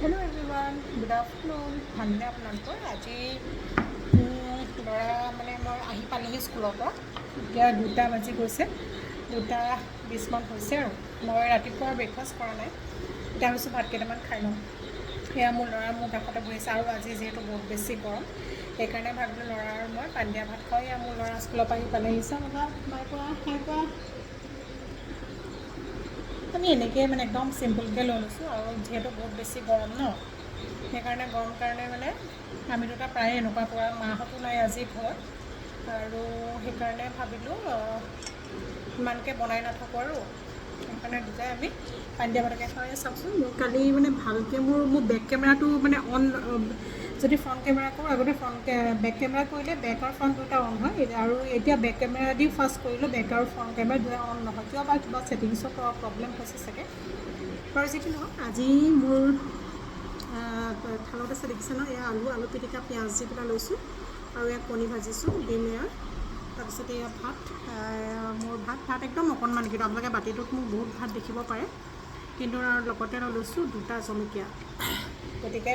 Hello' everyone, good afternoon. ভালনে আপোনালোকৰ? আজি ল'ৰা মানে মই আহি পালোহি স্কুলৰ পৰা। এতিয়া 2টা বাজি গৈছে, 2টা 20মান হৈছে আৰু মই ৰাতিপুৱা ব্ৰেকফাষ্ট কৰা নাই। এতিয়া ভাবিছোঁ ভাত কেইটামান খাই লওঁ। সেয়া মোৰ ল'ৰা মোৰ কাষতে বহিছে আৰু আজি যিহেতু বহুত বেছি গৰম, সেইকাৰণে ভাবিলোঁ ল'ৰা আৰু মই পানী দিয়া ভাত খাওঁ। এয়া মোৰ ল'ৰা স্কুলৰ পৰা আহি পালেহি। চাওঁ বাবা, বাই কোৱা, হাই কোৱা। আমি এনেকৈয়ে মানে একদম চিম্পুলকৈ লৈ লৈছোঁ আৰু যিহেতু বহুত বেছি গৰম ন, সেইকাৰণে গৰম কাৰণে মানে আমি দুটা প্ৰায়ে এনেকুৱা কৰা। মাহঁতো নাই আজি ঘৰত আৰু সেইকাৰণে ভাবিলোঁ ইমানকৈ বনাই নাথাকোঁ আৰু সেইকাৰণে দুটাই আমি পানী দিয়া ভাতকে খাওঁ। চাওকচোন, মোৰ কালি মানে ভালকৈ মোৰ বেক কেমেৰাটো মানে অন, যদি ফ্ৰণ্ট কেমেৰা কৰোঁ, আগতে ফ্ৰণ্ট বেক কেমেৰা কৰিলে বেক আৰু ফ্ৰণ্ট দুটা অন হয় আৰু এতিয়া বেক কেমেৰা দি ফাৰ্ষ্ট কৰিলোঁ, বেক আৰু ফ্ৰণ্ট কেমেৰা দুটা অন নহয়। কিয় বা কিবা ছেটিংছৰ প্ৰব্লেম হৈছে চাগে। বাৰু যি কি নহওক, আজি মোৰ থালত আছে, দেখিছে ন, এয়া আলু পিটিকা পিঁয়াজ দি পেলাই লৈছোঁ আৰু এয়া কণী ভাজিছোঁ, ডিম এয়া, তাৰপিছতে এয়া ভাত। মোৰ ভাত একদম অকণমান, কিন্তু আপোনালোকে বাতিটোত মোক বহুত ভাত দেখিব পাৰে, কিন্তু লগতে লৈছোঁ 2টা জলকীয়া। গতিকে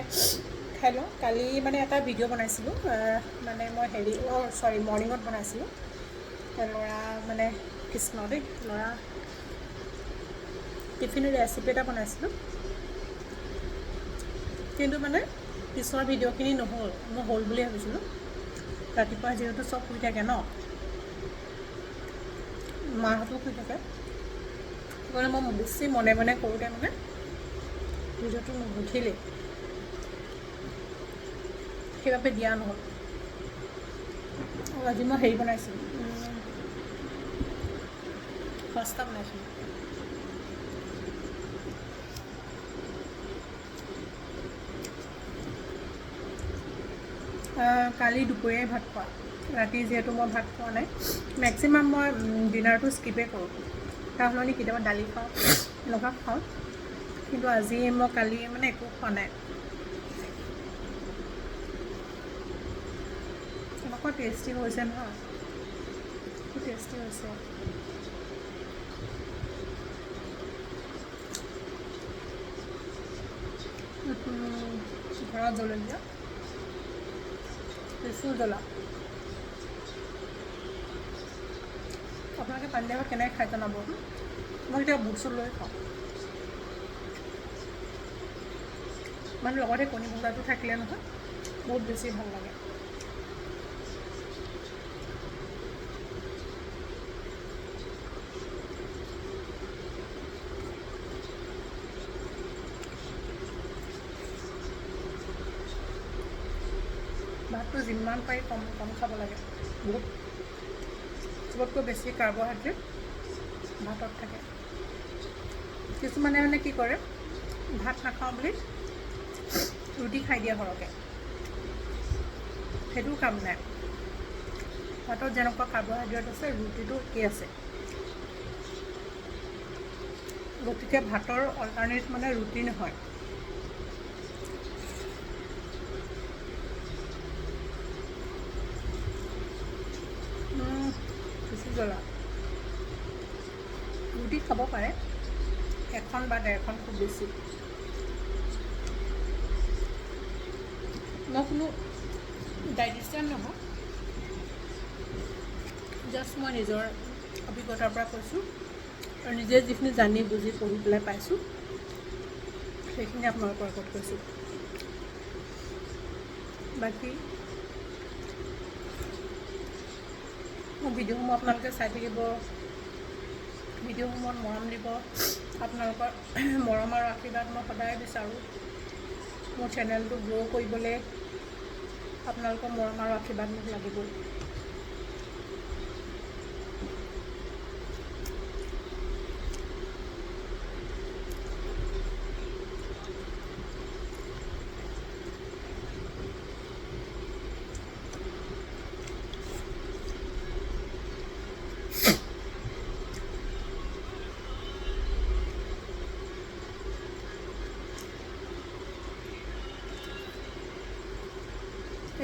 খাই লওঁ। কালি মানে এটা ভিডিঅ' বনাইছিলোঁ, মানে মই হেৰি, অ' চৰি, মৰ্ণিঙত বনাইছিলোঁ। ল'ৰা মানে কৃষ্ণ দেই, ল'ৰা টিফিনৰ ৰেচিপি এটা বনাইছিলোঁ, কিন্তু মানে পিছৰ ভিডিঅ'খিনি নহ'ল। মই হ'ল বুলি ভাবিছিলোঁ। ৰাতিপুৱা যিহেতু চব শুই থাকে ন, মাহঁতো শুই থাকে, সেইকাৰণে মই বেছি মনে মনে কৰোঁতে মানে ভিডিঅ'টো নুঠিলেই, সেইবাবে দিয়া নহ'ল। আৰু আজি মই হেৰি বনাইছিলোঁ, পাস্তা বনাইছিলোঁ। কালি দুপৰীয়াই ভাত খোৱা, ৰাতি যিহেতু মই ভাত খোৱা নাই। মেক্সিমাম মই ডিনাৰটো স্কিপেই কৰোঁ, তাৰ সলনি কেতিয়াবা দালি খাওঁ, এনেকুৱা খাওঁ। কিন্তু আজি মই কালি মানে একো খোৱা নাই। এনেকুৱা টেষ্টি হৈছে নহয়, খুব টেষ্টি হৈছে। ঘৰত জলকীয়া বেছি জ্বলা। আপোনালোকে পানী দিয়া ভাত কেনেকৈ খাই জনাবচোন। মই কেতিয়াবা বুট চুট লৈ খাওঁ, মানে লগতে কণী ভজাটো থাকিলে নহয় বহুত বেছি ভাল লাগে। ভাতটো যিমান পাৰি কম কম খাব লাগে, বহুত চবতকৈ বেছি কাৰ্বহাইড্ৰেট ভাতত থাকে। কিছুমানে মানে কি কৰে, ভাত নাখাওঁ বুলি ৰুটি খাই দিয়ে সৰহকৈ, সেইটো কাম নাই। ভাতত যেনেকুৱা কাৰ্বহাইড্ৰেট আছে, ৰুটিটো একেই আছে। গতিকে ভাতৰ অল্টাৰনেট মানে ৰুটি নহয়। বেছি জ্বলা। ৰুটি খাব পাৰে এখন বা ডেৰখন, খুব বেছি। মই কোনো ডায়েটিচিয়ান নহয়, জাষ্ট মই নিজৰ অভিজ্ঞতাৰ পৰা কৈছোঁ আৰু নিজে যিখিনি জানি বুজি পঢ়ি পেলাই পাইছোঁ সেইখিনি আপোনালোকৰ আগত কৈছোঁ। বাকী মোৰ ভিডিঅ'সমূহ আপোনালোকে চাই থাকিব, ভিডিঅ'সমূহত মৰম দিব। আপোনালোকৰ মৰম আৰু আশীৰ্বাদ মই সদায় বিচাৰোঁ। মোৰ চেনেলটো গ্ৰ' কৰিবলৈ আপোনালোকৰ মৰম আৰু আশীৰ্বাদ মোক লাগিবই।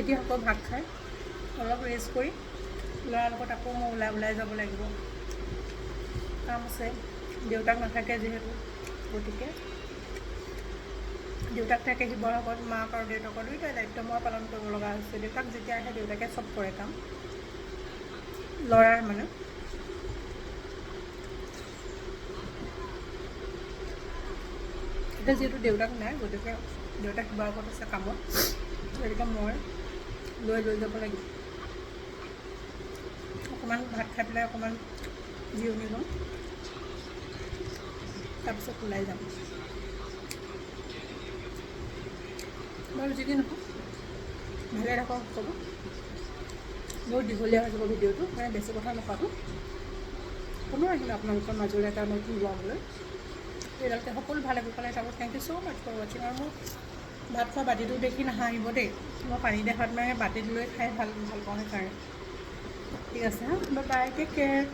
এতিয়া আকৌ ভাত খাই অলপ ৰেষ্ট কৰি ল'ৰাৰ লগত আকৌ মই ওলাই ওলাই যাব লাগিব, কাম আছে। দেউতাক নাথাকে যিহেতু, গতিকে দেউতাক থাকে শিৱসাগৰত। মাক আৰু দেউতাকৰ দুয়োটাই দায়িত্ব মই পালন কৰিব লগা হৈছে। দেউতাক যেতিয়া আহে, দেউতাকে চব কৰে কাম ল'ৰাৰ। মানে এতিয়া যিহেতু দেউতাক নাই, গতিকে দেউতাক শিৱসাগৰত আছে কামত, গতিকে মই লৈ লৈ যাব লাগিব। অকণমান ভাত খাই পেলাই অকণমান জিৰণি ল'ম, তাৰপিছত ওলাই যাম। বাৰু, যি কি নহওক, ভালে থাকক সকলো। বহুত দীঘলীয়া হৈ যাব ভিডিঅ'টো, মানে বেছি কথা নাপাতোঁ। পুনৰ আহিম আপোনালোকৰ মাজলৈ এটা নতুন ব্লগ লৈ। তেতিয়ালৈকে সকলো ভালে কুশলে থাকক। Thank you so much for watching. আৰু মোৰ ভাত খোৱা বাতিটো দেখি নাহাঁহিব দেই। মই পানী দেখাত মানে বাতিত লৈ খাই ভাল ভাল পাওঁ, সেইকাৰণে। ঠিক আছে, হা, bye bye, take care.